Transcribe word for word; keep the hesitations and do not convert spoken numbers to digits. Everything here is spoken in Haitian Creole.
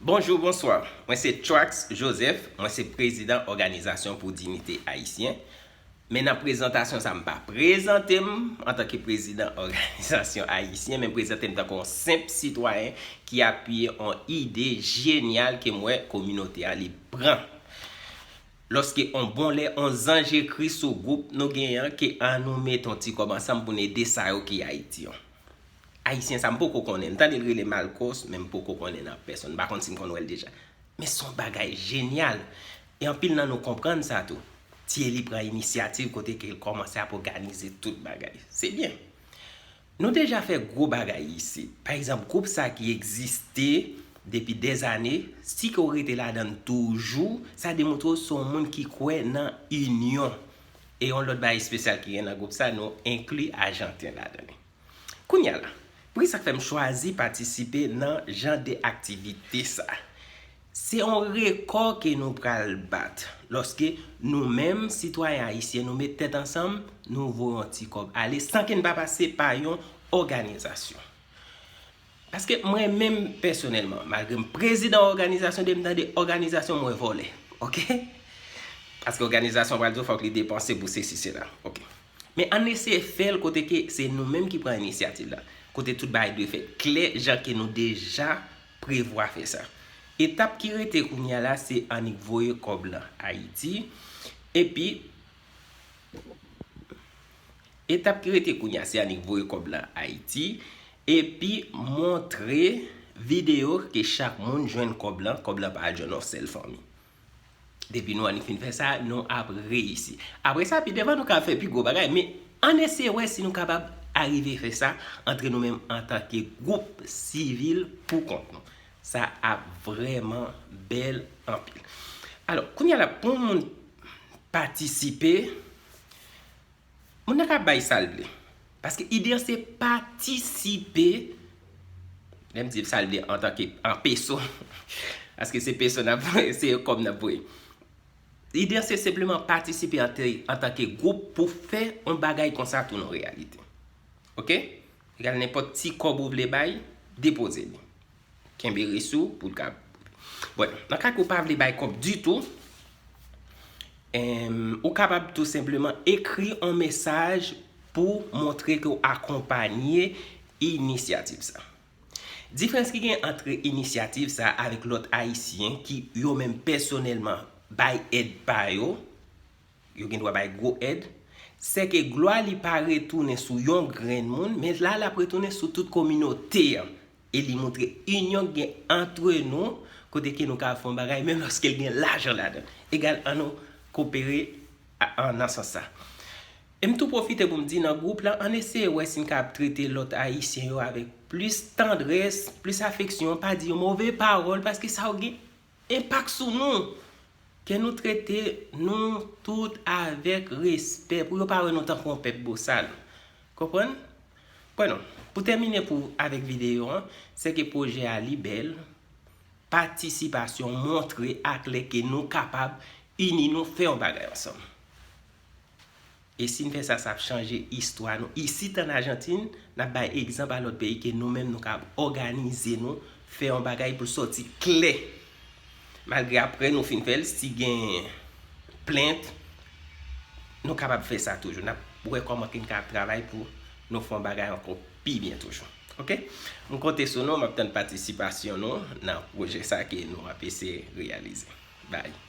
Bonjou, bonswa. Mwen se Trax Joseph, mwen se prezidan Òganizasyon pou Diyite Ayisyen. Men nan prezantasyon sa, m pa prezante m antanke prezidan òganizasyon ayisyen, men m prezante m tankou yon senp sitwayen ki apiye yon ide jenyal ke m wè kominote a li pran. Lòske on bon lè, on zanj ekri sou gwoup nou genyen an, ke ann nou mete yon ti kòb ansanm pou n ede sa yo ki Ayiti an. Ayisyen sa, m poko konnen. M tande l rele Malcos, men m poko konnen nan pèsonn. M pa konn si m konn wè l deja. Men se yon bagay jenyal. E anpil nan nou konprann sa tou. Thierry pran inisyativ kote ke l kòmanse ap òganize tout bagay. Se byen. Nou deja fè gwo bagay isit. Pa egzanp, gwoup sa ki egziste depi dèzane, si ke w rete ladan l toujou, sa demontre w se yon moun ki kwè nan inyon. E yon lòt bagay espesyal ki gen nan gwoup sa, nou enkli Ajanten ladan li. Kounye a la, poukisa k fè m chwazi patisipe nan jan de aktivite sa? Se yon rekò ke nou pral bat lòske nou menm, sitwayen ayisyen, nou met tèt ansanm, nou voye yon ti kòb ale san ke n pa pase pa yon òganizasyon. Paske mwen menm pèsonèlman, malgre m prezidan òganizasyon, depi m tande òganizasyon, mwen vòlè. Oke? Paske òganizasyon pral di w fòk li depanse pou sesi sela. Oke. Men ann eseye fè l kote ke se nou menm ki pran inisyativ la. Kote tout bagay dwe fèt klè, jan ke nou deja prevwa fè sa. Etap ki rete kounye a la, se annik voye kòb lan Ayiti. Epi, etap ki rete kounye a, se annik voye kòb lan Ayiti. Epi, montre videyo ke chak moun jwenn kòb lan, kòb lan pa al jwenn yon sèl fanmi. Depi nou annik fin fè sa, nou ap reyisi. Apre sa, pi devan, nou ka fè pi gwo bagay. Men ann eseye wè si nou kapab arive fè sa antre nou menm antanke gwoup sivil pou kont nou. Sa ap vrèman bèl anpil. Alò, kounye a la, pou yon moun patisipe, moun nan ka bay sa l vle. Paske ide an se patisipe. Lè m di sa l vle antanke an peso. Paske se peso n ap voye, se kòb n ap voye. Ide an se senpleman patisipe ante-, antanke gwoup pou fè yon bagay konsa tounen yon reyalite. Oke? Egal nenpòt ti kòb ou vle bay, depoze li. Kenbe resou pou l ka. Bon, nan ka ke w pa vle bay kòb ditou, em, ou kapab tou senpleman ekri yon mesaj pou montre ke w akonpanye inisyativ sa. Diferans ki gen ant inisyativ sa avèk lòt Ayisyen ki yo menm pèsonèlman bay èd pa yo, yo gen dwa bay gwo èd, se ke glwa li pa retounen sou yon grenn moun, men la l ap retounen sou tout kominote an. E li montre inyon k gen antre nou, kote ke nou ka fè yon bagay, menm lòske l gen lajan ladan l. Egal, ann nou kopere a, a, nan sans sa. E m tou pwofite pou m di nan gwoup la, ann eseye wè si n kapab trete lòt Ayisyen yo avèk plis tandrès, plis afeksyon, pa di yo move pawòl, paske sa yo gen enpak sou nou. Ke nou trete nou tout avèk respè, pou yo pa wè nou tankou yon pèp bosal. Konprann? Bon, non. Pou tèmine pou, avèk videyo an, se ke pwojè a li bèl, patisipasyon montre aklè ke nou kapab ini nou, fè yon bagay ansanm. E si n fè sa, sa ap chanje istwa nou. Isit ann Ajantin, n ap bay egzanp a lòt peyi ke nou menm nou kapab òganize nou, fè yon bagay pou l sòti klè. Malgre apre nou fin fè l, si gen plent, nou kapab fè sa toujou. N ap wè kòman ke n kapab travay pou nou fè yon bagay ankò pi byen toujou. Oke? M konte sou nou, m ap tann patisipasyon nou nan pwojè sa ke nou ap eseye reyalize. Bye.